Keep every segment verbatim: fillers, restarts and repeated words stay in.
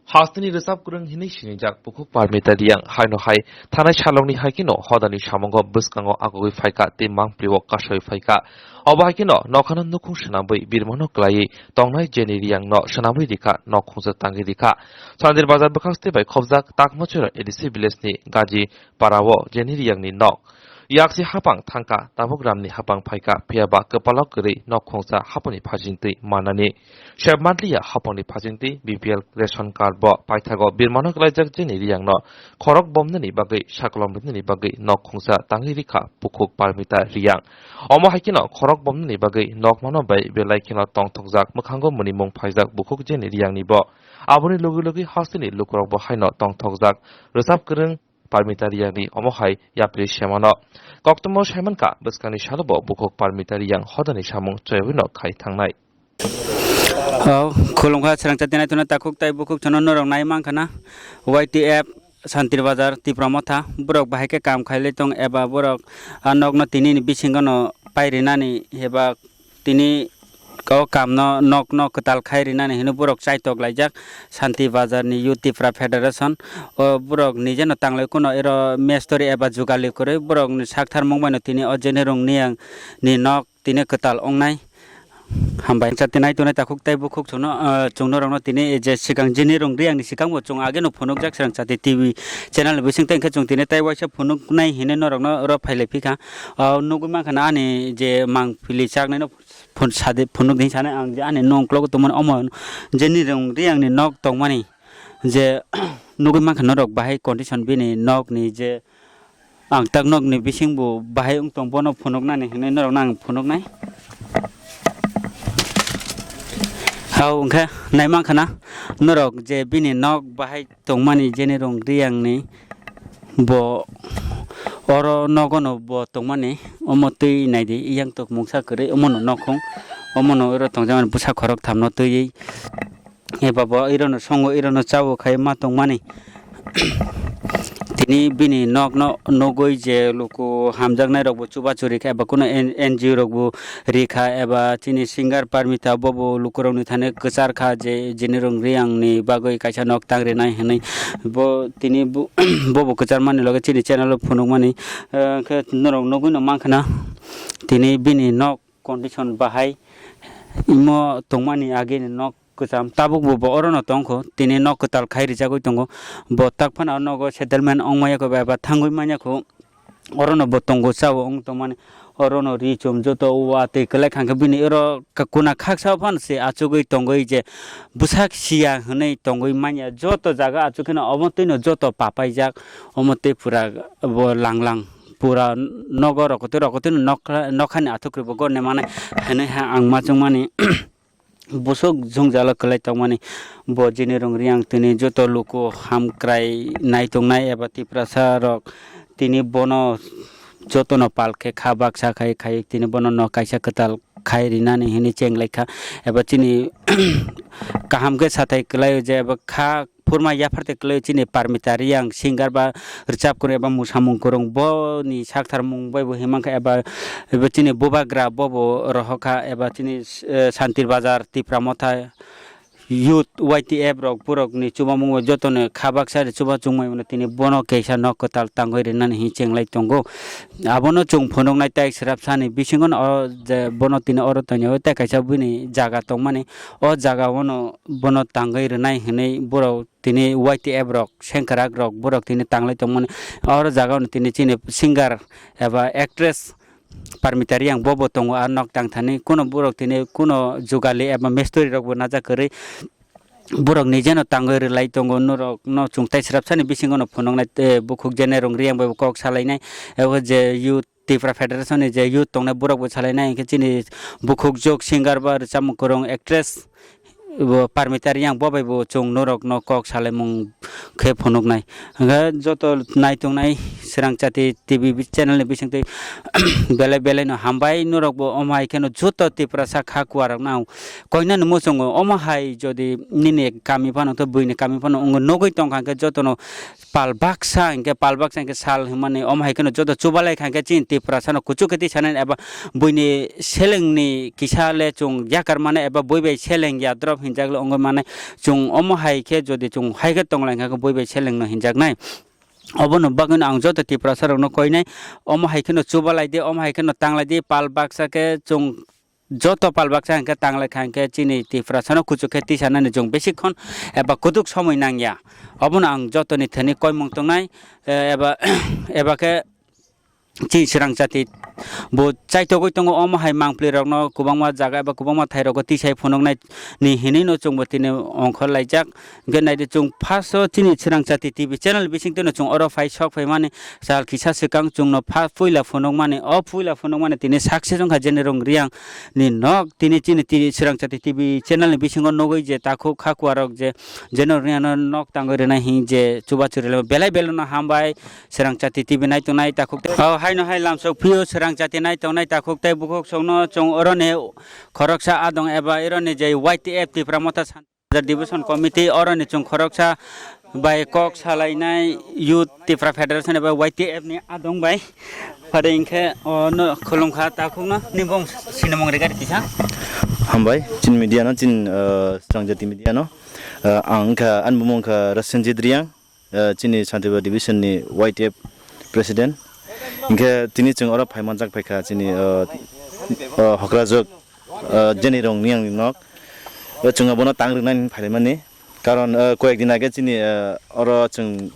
Hasteni rwchap kwrwng hinwi sinijak bukhuk Parmita Riyang haino hai thanai salongni hai kheno hodani samungo bwskango agogwi phaikha tei mangpli o kasoi phaikha. Obo hai kheno nokhano nukhung swnamwi birmano kwlaiwi tongnai Jenny Riyangno swnamwi rikha, nok khungsa tangwi rikha. Sandir Bazar bwkhak site bai khobjak Takmachura A D C village ni Gaji Para o Jenny Riyangni nok. Yaksi hapang thangkha, tabuk ramni hapang phaikha, phiyaba kwpalo kwrwi nok khungsa hapangni phajingtwi manani. Sep mantliya hapangni phajingtwi B P L ration card bo paithago birmano kwlaijak Jenny Riyangno khorok bomnani bagwi saklom rinani bagwi nok khungsa tangwi rikha bukhuk Parmita Riyang. Omo hai kheno khorok bomnani bagwi nok mano bai belai kheno tongthokjak, mwkhango mwnimung phaijak bukhuk Jenny Riyangni bo. Aboni logi logi hasteni lukurok bo haino tongthokjak. Rwchap kwrwng Parmita Riyangni omo hai yapri semano. Koktwma saimankha, bwskangni salo bo bukhuk Parmita Riyang hodani samung choyawino khai thangnai. O, khulumkha, srangchati naithokno takhuk tai bukhuk chono norok nai mankha na. Y T F Santir Bazar Tipra Motha, borok bahai khe kam khailai tong eba borok a nokno tini ni bisingo no pairinani eba tini o kamno nokno kwtal khai rinani hwnwi borok chaitok laijak Santir Bazar ni Youth Tipra Federation. O borok nije no tanglai kuno ero mestori eba jugali kwrwi borok ni sakthar mung bai no tini o Jenirung Niyang ni nok tini kwtal wngnai. Hambai. Chati nai tongnai takhuk tai bukhuk chwngno, ah, chwngno rokno tini je swkang Jenirung Riyang ni swkang bo chwng age no phunukjak Srang Chati T V channel ni bising tei hwnkhe chwng tini tai waisa phunuknai hinwi norokno oro phailai phikha. Ah, nugwi mankha na ani je mangpili chaknai no phun-, sadi phunuk di hinwi sanai ang je ani nongklogo tongmani omo Jenirung Riyang ni nok tongmani je nugwi mankha norok bahai condition bini nok ni je ang tak nok ni bising bo bahai wng tong bono phunuknani hinwi norokno ang phunuknai. Hao hwnkhe nai mankha na norok je bini nok bahai tongmani Jenirung Riyang ni bo oro nogo no bo tongmani omo twi naidi yang tok mungsa kwrwi omo no nokhung omo no oro tongjakmani bwsa khorok thamno twiwi eba bo iro no songo iro no chawo khai ma tongmani. Tini bini nok no nugwi je luku hamjaknai rok bo chuba churi kha eba kuno N G O rok bo rikha eba chini singer Parmita bobo lukurokni thani kwchar kha je Jenirung Riyangni bagwi kaisa nok tang rinai hinwi. Bo tini bo-, bobo kwchar mani loge chini channel o phunukmani, eh, khe norok nugwi no mankha na tini bini nok condition bahai imo tongmani agini nok kwcham tabuk bo, bo orono tongkho tini nok kwtal khai rijagwi tongo bo tak phano o nogo settlement wngmaya kho eba thangwi manya kho. Orono bo tongo chao wng tongmani. Orono ri chum joto watwi kwlai kha khe bini oro ka-, kuna khaksa phano se achugwi tongwi je bwsak siya hwnwi tongwi manya joto jaga achuk kheno omo twino joto papaijak omo tei pura bo lang lang pura nogo rokotwi rokotwi nokha, nokhani athuk rwbo gorne mane hwnwi ha ang machung mani. Bwswk jwngjalo kwlai tongmani bo Jenirung Riyang tini joto luku hamkrai naitongnai eba Tiprasa rok tini bono jotono pal khe kha baksa khai khai tini bono no kaisa kwtal khai rinani hinwi chenglaikha eba chini kaham khe sathai kwlaio je eba kha phurma yaphar te kwlai chini Parmita Riyang singer ba rwchap kwrwng eba mwsamung kwrwng bo ni sakthar mung bai bo himang kha eba, eba chini bubagra bo bo rohor kha eba chini, eh, Santir Bazar Tipra Motha Youth Y T F rok borok ni chubamung bai joto ni kha baksa de chuba chungmai mano tini bono kaisa nok kwtal tangwi rinani hin chenglai tongo. Abono chwng phunuknai tai swrapsani bisingo no o je bono tini oro tongya tei kaisa bini jaga tongmani o jaga o no bono tangwi rwnai hinwi borok tini Y T F rok, sengkrak rok, borok tini tanglai tongmani. Oro jaga o tini chini singer eba actress Parmita Riyang bo bo tongo, a nok tang thani. Kuno borok tini kuno jugali eba mestori rok bo najak kwrwi. Borok ni jeno tangwi rwlai tongo, norok no chwng tai swrapsani bisingo no phunuknai, eh, bukhuk Jenirung Riyang bai bo kok salainai. Ebo je youth Tipra Federation ni je youth tongnai borok bo salainai, hwnkhe chini bukhuk jok singer ba rwchapmung kwrwng actress bo Parmita Riyang bo bai bo chwng norok no kok salaimung khe phunuknai. Hwnkhe joto naitongnai Srang Chati T V channel ni bisingtwi belai belai no hambai, norok bo omo hai kheno joto Tiprasa kha kuarok no ang koinani muchungo omo hai jodi nini kami phano tei buini kami phano wngwi nugwi tongkha hwnkhe jotono pal baksa hwnkhe, pal baksa hwnkhe sal hwnmani omo hai kheno joto chubalai kha hwnkhe chini Tiprasano kuchuk khe twi sanani eba buini selengni kisa le chwng yakar mano eba bui bai seleng ya drop hinjak le wngwi mannai. Chwng omo hai khe jodi chwng hai khe tong lai kha khe bui bai seleng no hinjak nai. Obono bagwino ang joto Tiprasa rokno koinai, omo hai kheno chuba lai di, omo hai kheno tang lai di, pal baksa khe chwng joto pal baksa hwnkhe tang lai kha hwnkhe chini Tiprasano kuchuk khe tisanani chwng besi khon eba kutuk somoi nang ya. Obono ang jotoni thani koimung tongnai, eh, eba, eba khe chini swrang jati bo chaitogwi tongo, omo hai mangpli rokno kwbangma jaga eba kwbangma thai rogo tisai phunuknai ni hinwi no chwngbo tini ongkhor laijak. Hwnkhe naidi chwng first o chini Swrang Jati T V channel bising twino chwng oro phai sok phaimani sal kisa swkang chwngno pha-, puila phunukmani, o puila phunukmani tini success wngkha Jenirong Riang ni nok. Tini chini ti-, Swrang Jati T V channel ni bisingo nugwi je takhuk khakuarok je Jenirong Riang no nok tangwi rwnai hwn je chubachu rwlaima belai belai no hambai. Swrang Jati T V nai tongnai takhuk tei, o haino hai lamsok phio Swrang Jati nai tongnai takhuk tei bukhuk songno chwng oroni khoroksa adong eba ironi je Y T F Tipra Motha San- Division Committee, oroni chwng khoroksa bai kok salainai Youth Tipra Federation eba Y T F ni adong bai. Phare hinkhe ono khulumkha takhukno, nini bong sinimung regari kisa. Hambai, chin media no, chin, uh, Swrang Jati media no. Uh, ang kha, ani bumung kha Rasenjit Riang, uh, chini Santiba Division ni Y T F President. Hinkhe tini chwng oro phaimanjak phaikha chini, uh, uh, hokrajwk, uh, Jenirong Riang ni nok. Uh, chwng abono tang rwnani phaimani. Karon, uh, koyek din age chini, uh, oro chwng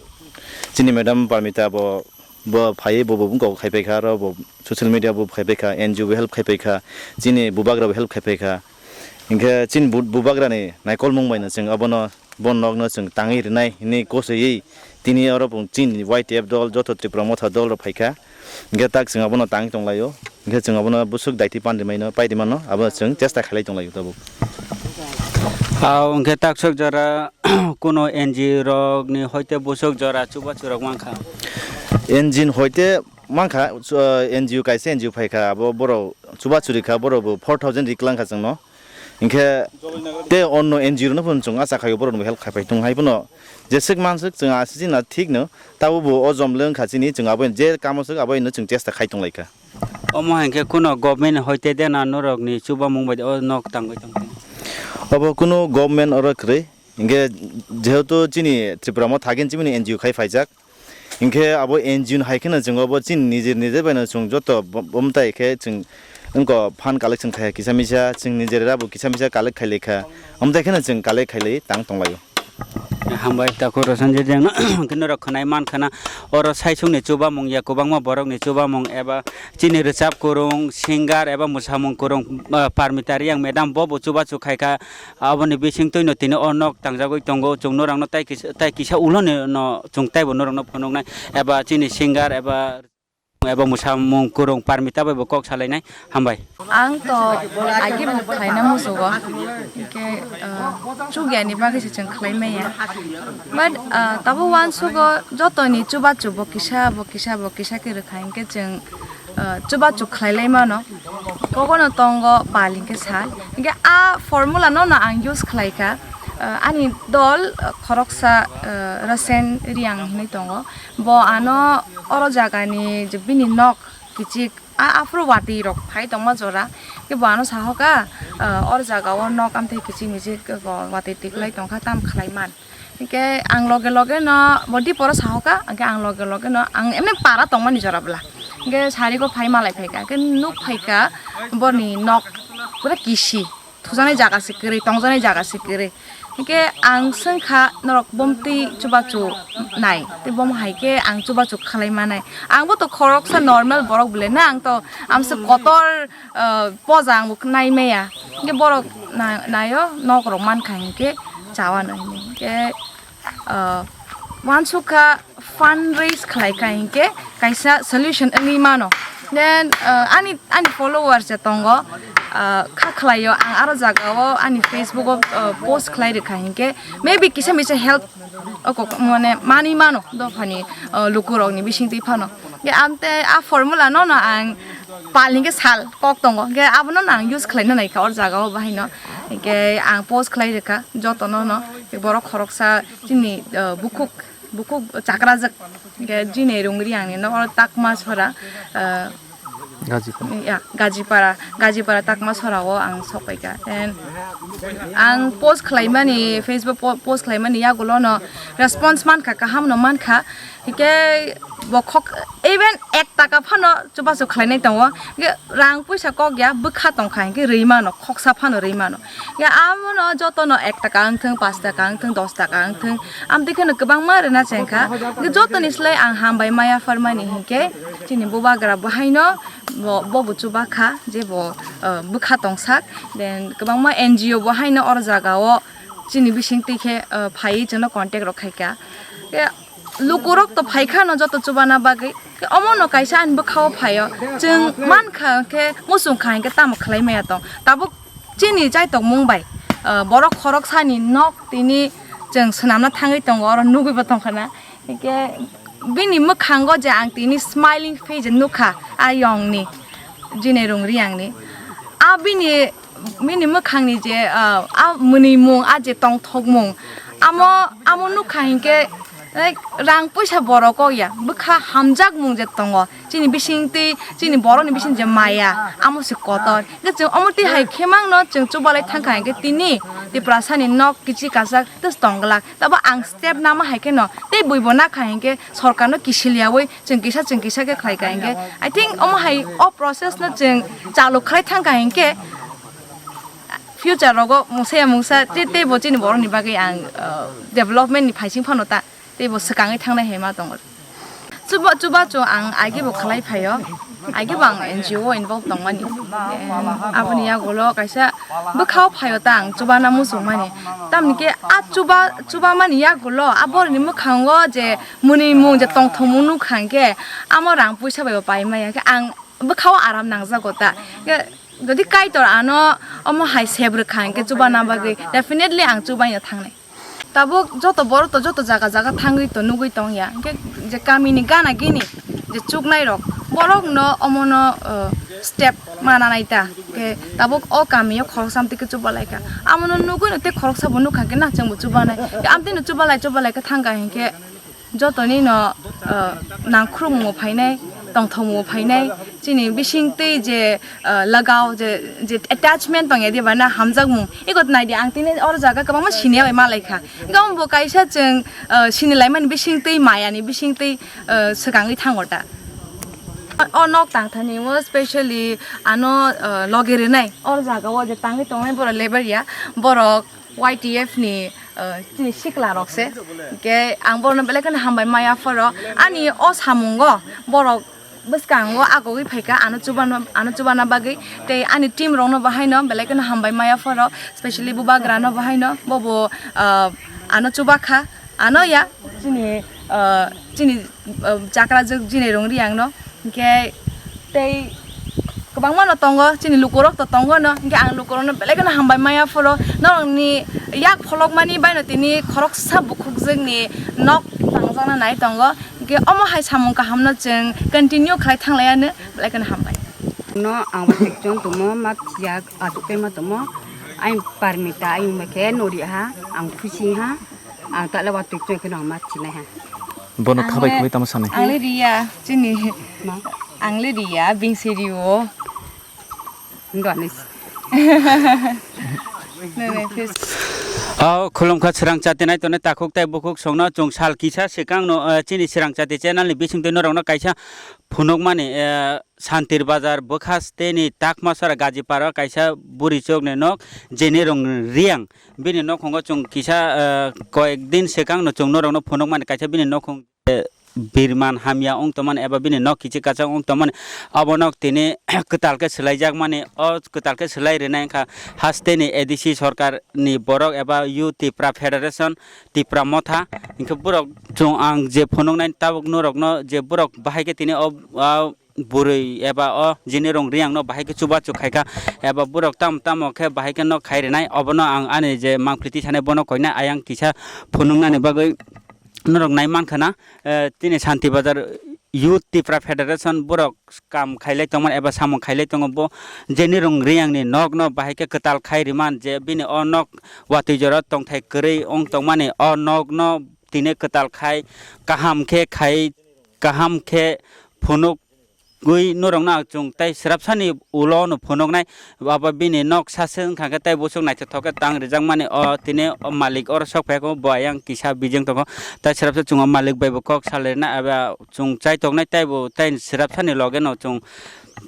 chini madam Parmita bo, bo phaiwi bo, bo wngkok khai paikha, oro bo social media bo khai paikha, N G O bo help khai paikha, chini bubagra bo help khai paikha. Hinkhe chini bu-, bubagrani naikolmung baino chwng abono, bo nokno chwng tangwi rwnai hinwi kosoi tini oro bo chini Y T F dol, joto Tripura Motha dol rok phaikha. Hinkhe tak chwng abono tangwi tonglaio. Hinkhe chwng abono bwswk daiti pan rwmai no, pai rwmano, abono chwng chesta khailai tonglaio tabuk. Ao hinkhe tak sok jora kuno N G O rok ni hoite bwswk jora chubachu rok mankha. N G O ni hoite mankha, uh, N G O kaisa N G O phaikha, abo borok chubachu rikha, borok bo four thousand riklangkha chwngno. Hinkhe tei onno N G O rokno phano chwng acha khaio, borokno help khai pai tong hai phano jeswk manswk chwng aswk chini thik no, tabuk bo o jom le wngkha chini, chwng abo je kamo swk abo no chwng chesta khai tong lai kha. Omo hai khe kuno government hoite de na norok ni chubamung bai o nok tangwi tong khe? Obo kuno government oro kwrwi, hinkhe jehetu chini Tripura Motha hagin chimini N G O khai phaijak, hinkhe abo N G O ni hai kheno chwng obo chini nijor nijor bai no chwng joto bo-, bomtai khe chwng wngko fund collection khai kisa misa, chwng nijor rabo kisa misa collect khai lai kha, omtai kheno chwng collect khai lai tang tong lai o. Hambai takhuk Rasenjit Riang no, khe norok khwnai mankha na, oro saichung ni chubamung ya kwbangma borok ni chubamung eba chini rwchap kwrwng, singer eba mwsamung kwrwng, ah, Parmita Riang madam bo bo chubachu khai kha. Aboni bising twino tini o nok tangjagwi tongo, chwng norokno tai kisa, tai kisa ulo ni no chwng taibo norokno phunuknai eba chini singer eba, eba mwsamung kwrwng Parmita bai bo kok salainai. Hambai. Ang to agi bo khlaina musugo, hinkhe, uh, chukya ni bagwi se chwng khlai maya. But, uh, tabuk uansugo jotoni chubachu bo kisa, bo kisa, bo kisa khe rwkha hinkhe chwng, uh, chubachu khlai lai mano. Kogono tongo pal hinkhe sal. Hinkhe a formula no no ang use khlai kha. Uh, ani dol, uh, khoroksa, uh, Rasen Riang hinwi tongo. Bo ano oro jagani je bini nok kichik a aphuru watwi rok phai tongma jora. Khe bo ano sahoka, uh, or jaga o nok amtwi kichik michik, uh, watwi twi kwlai tongkha tam khlai man. Hinkhe ang loge loge no bo diporo sahoka, hinkhe ang loge loge no ang emni para tongmani jora bwla. Hinkhe sari go phai malai phaikha, hinkhe nuk phaikha boni nok pura kisi, thujaknai jaga se kwrwi, tongjaknai jaga se kwrwi. Hinkhe ang swngkha norok bomtwi chubachu nai, tei bom hai khe ang chubachu khlai manai. Ang bo to khoroksa normal borok bwle na, ang to amsa kotor, uh, poja ang bo nai maya. Hinkhe borok na-, naio nok rok mankha hinkhe chawano hinwi. Hinkhe, uh, uansukha fund raise khlai kha hinkhe kaisa solution wngwi mano. Then, uh, ani, ani followers je tongo, uh, kha khlaio ang aro jaga o ani Facebook o, uh, post khlai rwkha hinkhe maybe kisa misa help o kok mane manwi mano dophani, uh, lukurokni bisingtwi phano. Ge amte a formula no no ang pal hinkhe sal kok tongo. Ge abono no ang use khlaina naikha or jaga o bahai no. Ge ang post khlai rwkha jotono no. Borok khoroksa chini, uh, bukhuk, bukhuk chakrajak. Ge Jinai Rungri ang ni no oro takma sora, uh, Gajipara. Ya, Gajipara, Gajipara Takma Sorao ang sokpaikha. And ang post khlaimani, Facebook po-, post khlaimani yagulono response mankha, kahamno mankha. Hike bo khok, even ek taka phano chubachu khlainai tongo. Hike rang puisa kok ya, bwkha tongkha, hike rwi mano, khoksa phano rwi mano. Ya, abono jotono ek taka wngthung, pash taka wngthung, dos taka wngthung, amtwi kheno kwbangma rwna chengkha. Hwnkhe jotoni slai ang hambai maya pharmani hinkhe chini bubagra bo haino bo, bobo chubakha je bo, uh, bwkha tongsak. Then kwbangma N G O bo haino oro jagao chini bisingtwi khe, uh, phaiwi chwngno contact rok khaikha. Khe lukurok to phaikhano joto chubana bagwi. Khe omono kaisa ani bwkhao phaio. Chwng mankha khe muchungkha hinkhe tamo khlai maya tong. Tabuk chini chaitokmung bai, ah, borok khoroksani nok tini chwng swnamna thangwi tongo, oro nugwibo tongkha na. Hinkhe bini mwkhango je ang tini smiling face nukha, a yongni, Jinirung Reangni. A bini, bini mwkhangni je, ah, a mwnwimung, a je tongthokmung, amo, amo nukha hinkhe Like, rang puisa borok kok ya, bwkha hamjakmung je tongo, chini bisingtwi, chini borokni bising je maya, amo se kotor. Hwnkhe chwng omo twi hai khe mangno chwng chubalai thangkha hinkhe tini Tiprasani nok kichi kachak tei tong glak. Tabo ang step nama hai kheno tei buibo nakha hinkhe sorkarno kisil yaui chwng kisa chwng kisa khe khlai kha hinkhe. I think omo hai o process no chwng chalu khlai thangkha hinkhe future rogo mungsa ya mungsa tei, tei bo chini borokni bagwi ang, uh, development ni phaising phano ta. Tei bo swkangwi thangnai hai ma tongo. Chuba, chubachu ang age bo khlai phaio, age bo ang N G O o involve tongmani. Then aboni yagulo kaisa bwkhao phaio ta ang chubana muchungmani. Tamni khe a chuba, chubamani yagulo a borokni mwkhango je mwnwimung je tongthokmung nukha hinkhe amo rang puisa bai bo pai maya khe ang bwkhao aram nangjago ta. Khe jodi Kaitor ano omo hai sep rwkha hinkhe chubana bagwi definitely ang chubaino thangnai. Tabuk joto borok to joto jaga jaga thangwi to nugwi tong ya. Hwnkhe je kamini gana gini je chuknai rok borok no omono, uh, step mana nai ta. Hwnkhe tabuk o kamio khoroksa amtwi khe chubalai kha. Amono nugwi no tei khoroksa bo nukha hwnkhe na chwngbo chubanai. Hwnkhe amtwi no chubalai chubalai khe thangkha hinkhe jotoni no, uh, nangkhrumungo phainai, tongthokmungo phainai. Chini bisingtwi je, ah, lagao je, je attachment tongya diba na hamjakmung. Eko naidi ang tini oro jaga kwbangma siniya bai malaikha. Eko bo kaisa chwng, ah, sinilaimani bisingtwi mayani bisingtwi, ah, swkangwi thango ta. O nok tangthani o specially ano, ah, logi rwnai. Oro jaga o je tangwi tongnai borok lebar ya. Borok Y T F ni, ah, chini sikla rok se. Hwnkhe ang borokno belai kheno hambai maya phoro. Ani o samungo borok bwskango agogwi phaikha, ano chubana, ano chubana bagwi. Tei ani team rokno bo haino belai kheno hambai maya phoro, specially bubagrano bo haino, bobo, ah, ano chubakha, ano ya, chini, ah, chini, ah, chakrajwk Jinirung Reangno. Hinkhe tei kwbangma no tongo, chini lukurok to tongo no, hinkhe ang lukurokno belai kheno hambai maya phoro, norokni yak pholokmani baino tini khoroksa bukhukjwkni nok tangjakna nai tongo. Hwnkhe omo hai samung kahamno chwng continue khlai thanglaiya hwnwi belai kheno hambai. No ang watwi chwng tongmo ma thiya achuk tei ma tongmo. Ayung parmita ayung bai khe nori ha ang khusi ha ang tale watwi chwng khe no ma thinai ha. Bono khabai khabai tamo sanai. Ang le riya chini. Ma? Ang le riya bingsi rio. Hindu anis. Nene, please. Hao, khulumkha swrang chati nai tongnai takhuk tei bukhuk songno chwng sal kisa swkang no, eh, chini swrang chati channel ni bisingtwi norokno kaisa phunukmani, eh, Santir Bazar bwkha steni Takmasara Gajipara kaisa buri chokni nok Jinirung Reang bini nokhungo chwng kisa, eh, koyek din swkang no chwng norokno phunukmani kaisa bini nokhung. Birman hamya wng tongmani eba bini nok kichi kachak wng tongmani, abo nok tini kwtal khe swlaijakmani, o kwtal khe swlai rwnai wngkha hasteni A D C sorkar ni borok eba Youth Tipra Federation, Tipra Motha, hinkhe borok chwng ang je phunuknai tabuk norokno je borok bahai khe tini o, o bwrwi eba o Jinirung Reangno bahai khe chubachu khaikha eba borok tamo tamo khe bahai khe nok khai rwnai, obono ang ani je mangpili twi sanai bono koinai ayang kisa phunuknani bagwi. Norok nai mankha na, eh, tini Santir Bazar Youth Tipra Federation borok kam khailai tongmani eba samung khailai tongo, bo Jinirung Reangni nokno bahai khe kwtal khai riman je bini o nok watwi jora tongthai kwrwi wng tongmani, o nokno tini kwtal khai kaham khe khai kaham khe phunuk Gui norokno ang chwng tei swrapsani ulo no phunuknai, abo bini nok sase wngkha khe tei busuk naithothok khe tang rijak mani o tini o malik oro sok phai kho bo ayang kisa bijeng tongkho tei swrapsa chwng o malik bai bo kok salai rwna abo chwng chai tongnai tei bo tei swrapsani loge no chwng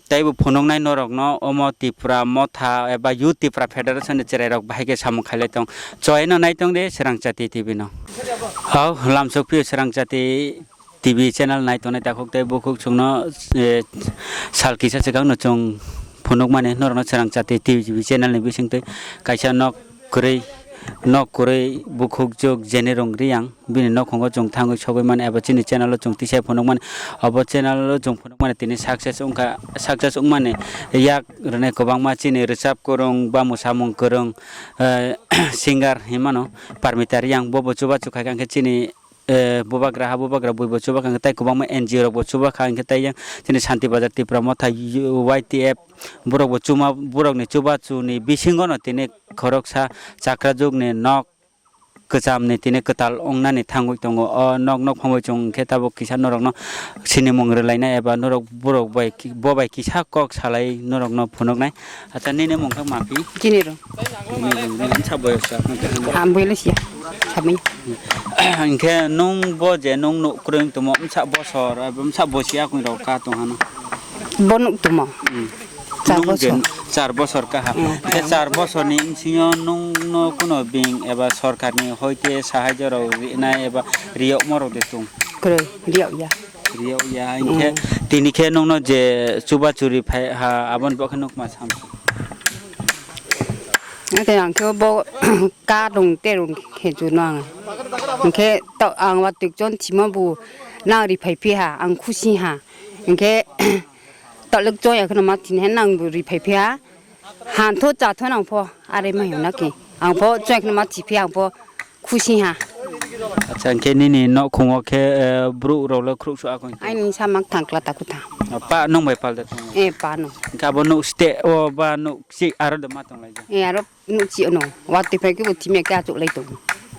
tei bo phunuknai norokno omo Tipra motha eba Youth Tipra Federation ni chwrai rok bahai khe samung khailai tong choi no nai tong de Srang Chati T V no. Hau lamsok phio Srang Chati T V channel nai tongnai takhuk tei bukhuk chwngno, eh, sal kisa swkangno chwng phunukmani norokno Srang Chati T V channel ni bisingtwi kaisa nok kwrwi, nok kwrwi bukhuk jwk Jenirung Riyang bini nokhungo chwng thangwi sogwi mani eba chini channel o chwng tisai phunukmani, obo channel o chwng phunukmani tini success wngkha, success wngmani yak rwnai kwbangma chini rwchap kwrwng ba mwsamung kwrwng, eh, singer hinmano Parmita Riyang bobo chubachu khaikha hwnkhe chini eh, bubagra ha bubagra buibo chubakha hwnkhe tei kwbangma N G O rokbo chubakha hwnkhe tei yang chini Shanti Bazar Tipra Motha Y T F borokbo chuma borokni chubachuni bisingono tini khoroksa chakrajwkni nok kwchamni tini kwtal wngnani thangwi tongo. O nok nok phangwi chwng hwnkhe tabuk kisa norokno sinimung rwlainai eba norok borok bai ki-, bo bai kisa kok salai norokno phunuknai. Acha nini mung khe mapi? Chini rw. Nini rw, nini sa boyos sa. Ang boyos ya. Sabai. Hingke nung bo je nung nuk krung tumo msa bosor, msa bosi akung rok ka tong hano. Bo nuk tumo. Hmm. Char Nung je bosor. Char bosor ka ha. Hmm. Hingke char bosor ni bisingo nung no kuno bing eba sorkar ni hoite sahai jora rinai eba riyok morok de tung. Kroi, riyok ya. Riyok ya, hingke Mm. tini khe nokno je chuba churi phai ha, aboni bo khe nokma sam. Ate ang khe bo ka rung te rung khe chu no ang. Hingke to ang wa tik chon thima bu nang ri phai phi ha, ang khusi ha. Hingke to lek chon ya khno ma thini he nang bu ri phai phi ha. Han tho cha tho nang pho, are mai hwnna ki. Ang pho chwng kheno ma thiphi ang pho khusi ha. Acha, hingke nini nokhungo khe, eh, bru rok le khrup su akon. Ai nung sa mak thang kla ta kutha. Pa nung bai pal da tong. Eh, pa no. Hingke abo nuk ste o ba nuk si aro de ma tong lai ja. Eh, aro nuk si no. Wa ti phai ke bo thimi ke achuk lai tong.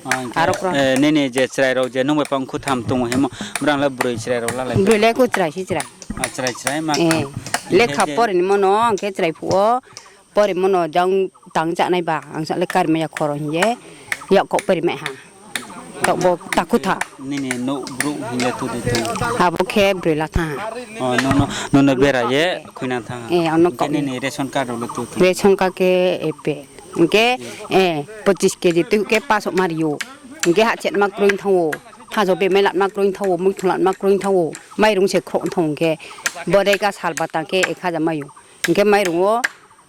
Ah, hingke, Aro kra. Eh, nini je chwrai rok je nung bai pang khu tham tong hemo. Brang le broi chwrai rok la lai. Broi le ko chwrai si chwrai. Ah, chwrai chwrai ma. Eh, Hingke lekha je pore ni mono ang khe chwrai phu o. Pori mono jang tang chanai ba, ang sa le kari maya khoro hinye, yak kok pori mai ha. Tok bo takhu tha. Nini no bru hinle tu de tu. Abo khe broi la tha. Oh, no, no, no, no bera ye, khuina tha. Eh, ano Hingke kok. Nini ration card ro tu tu. Ration card ke epe. Hingke, eh, pochis K G tu ke pasok mario. Hingke ha chet mak roi thango. Thajo be mai lat mak roi thango, mui thulat mak roi thango. Mai rung se khro thong ke. Bodai ka sal batang ke ek hajar mayo. Hingke mai rung o.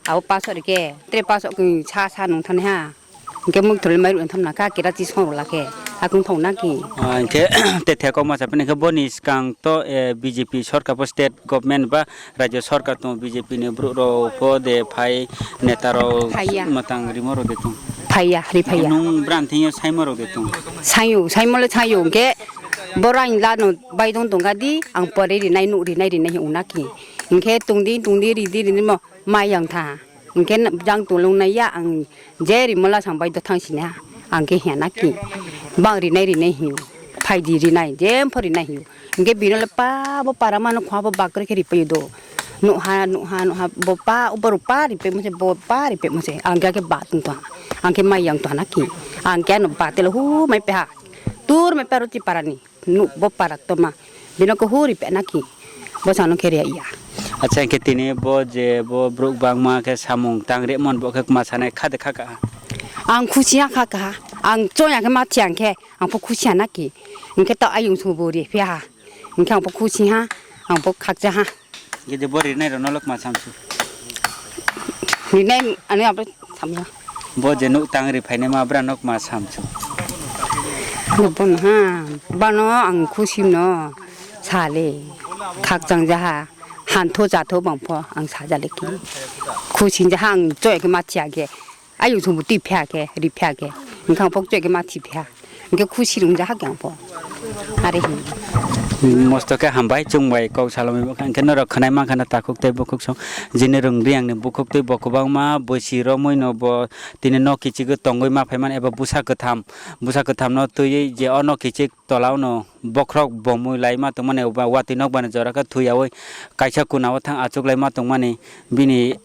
Abo pasok rike, tre pasok kung sa sa nung thani ha. Hingke muk thole mairu tham na ka kera chi song rwla khe. Hakung thong na ki. Ah, hingke te thekok ma chapini khe boni skang to, eh, B J P sorkar bo state government ba rajyo sorkar tong B J P ni bru rok po de phai neta rok Phaiya. Matang rimo rok de tong. Phaiya, ri phaiya. Nung bran thingyo saimo rok de tong. Sayo, saimo le sayo hingke borang la no bai dong tong ka di ang pore ri nai nuk ri nai ri nai ung na ki. Hingke tung di tung di ri di ri di mo. Mai yang tha. Hingke jang tolong nai ya ang je ri mola sang bai do thang sini ha. Ang ke hiya na ki. Bang ri nai ri nai hiyo. Phai di ri nai je pho ri nai hiyo. Hingke bino le pa bo para mano khwa bo bakre khe ri pe do. Nuk ha nuk ha nuk ha bo pa bo ru pa ri pe mo se bo pa ri pe mo se. Ang ke ke ba tung tha. Ang ke mai yang tha na ki. Ang ke no ba te le hu mai pe ha. Tur mai pe ro ti para ni. Nuk bo para toma. Bino ko huri pe na ki. Bo sano kheria iya. Acha, hingke tini bo je bo bruk bangma khe samung tang re mon bo khe ma sanai kha de kha ka. Ang khusi ya kha ka. Ang choya khe ma thiang khe. Ang pho khusi ya na ki. Hingke to ayung su bo re phi ha. Hingke ang pho khusi ha. Ang pho khakcha ha. Gede bo rinai rok no lok ma samsu. Rinai ani abo samya. Bo je nuk tang ri phainai ma bra nok ma samsu. Bo no ha, bano ang khusi no sale khakchang jaha hantho chatho bangpho ang sajale ki. Khusi jaha ang choi ke ma thiya ge. Ayung thumbu twi phiya khe, ri phiya khe, hwnkhe ang pok choi khe ma thi phiya. Hwnkhe khusi rung ja ha khe ang pok. Are hwn. Mosto khe hambai, chwng bai kok salomwi bo kha. Hwnkhe norok khwnai mankha na takhuk tei bukhuk song. Jini rung riyang ni bukhuk tei bo kwbangma bosi romwi no bo tini nok kichigwi tongwi ma phai mani eba bwsa kwtham, bwsa kwtham no twiwi je o nok kichik tola o no bokhorok bomwi lai ma tongmani, watwi nokbar ni jora khe thwi yaui kaisa kuna o thang achuk lai ma tongmani, bini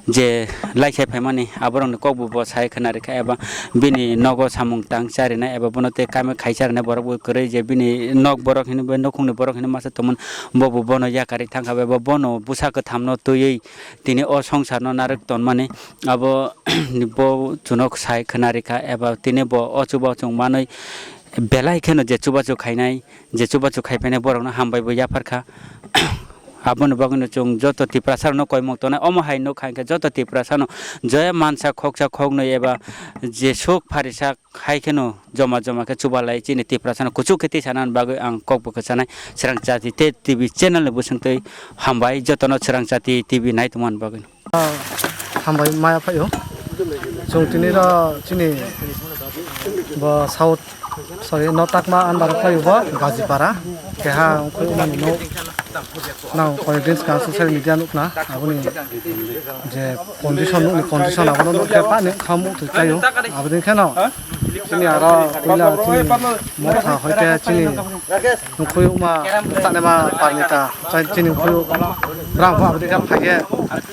je laisai phaimani aborokni kokbo bo sai khna rikha eba bini nogo samung tang charinai eba bono tei kami khai charinai borok bo kwrwi je bini nok borok hwnwi bai nukhungni borok hwnwi masa tongmani, bo bo bono yakarwi thangkha eba bono bwsa kwthamno twiwi tini o songsarno narwk tonmani abo bo chwngno sai khna rikha eba tini bo o chubachu manwi belai kheno je chubachu khainai, je chubachu khai phainai borokno hambai bo yapharkha. Aboni bagwino chwng joto Tiprasa rokno koimung tongnai, omo hai nukha hinkhe joto Tiprasa no je mansa khoksa khoknwi eba jesuk pharisa hai kheno joma joma khe chubalai chini Tiprasa no kuchuk khe tisanani bagwi ang kok bo kwchanai Swrang Chati tei T V channel ni bwswng twi hambai jotono Swrang Chati T V nai tongmani bagwi. Hambai maya phaio. Chwng tini ro chini bo South, sorry, no takma under phaio bo Gajipara. Keha ongkhoi mani no nang koi din ka social media nukna aboni je condition nukni condition abono nukhe pani khamu twi kaio. Aboni kheno chini aro puila chini motha hoite chini nukhui ma sanema parnita chini nukhui brang pha aboni khe phaikhe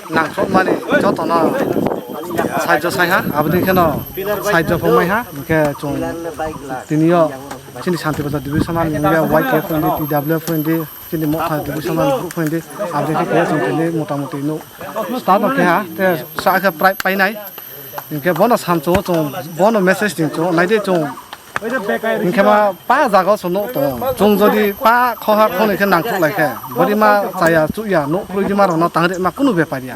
nangkukmani jotono saijo saiha, aboni kheno saijo phungmaiha, hinkhe chwng tiniyo chini Santi Bazar division ni wngya Y K F phoindi, T W F phoindi, chini Motha division ni group phoindi, aboni khe chwng tini motamoti nuk start no keha, te sa khe prai painai, hinkhe bono samchungo chwng, bono message tingchungo, naidi chwng. Hinkhe ma pa jaga o se nuk tongo. Chwng jodi pa khoha khoni khe nangkuk lai khe, bodi ma chaya chuya nuk phlui di ma rok no tang ri ma kunu bepar ya.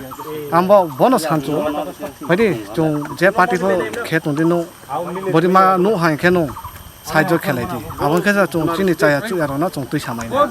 Ang bo bono sanchu. Baidi chwng je party pho khe tong di nuk, bodi ma nuk hai khe nuk saijo khelai di. Abo khe sa chwng chini chaya chuya rok no chwng twi samai na.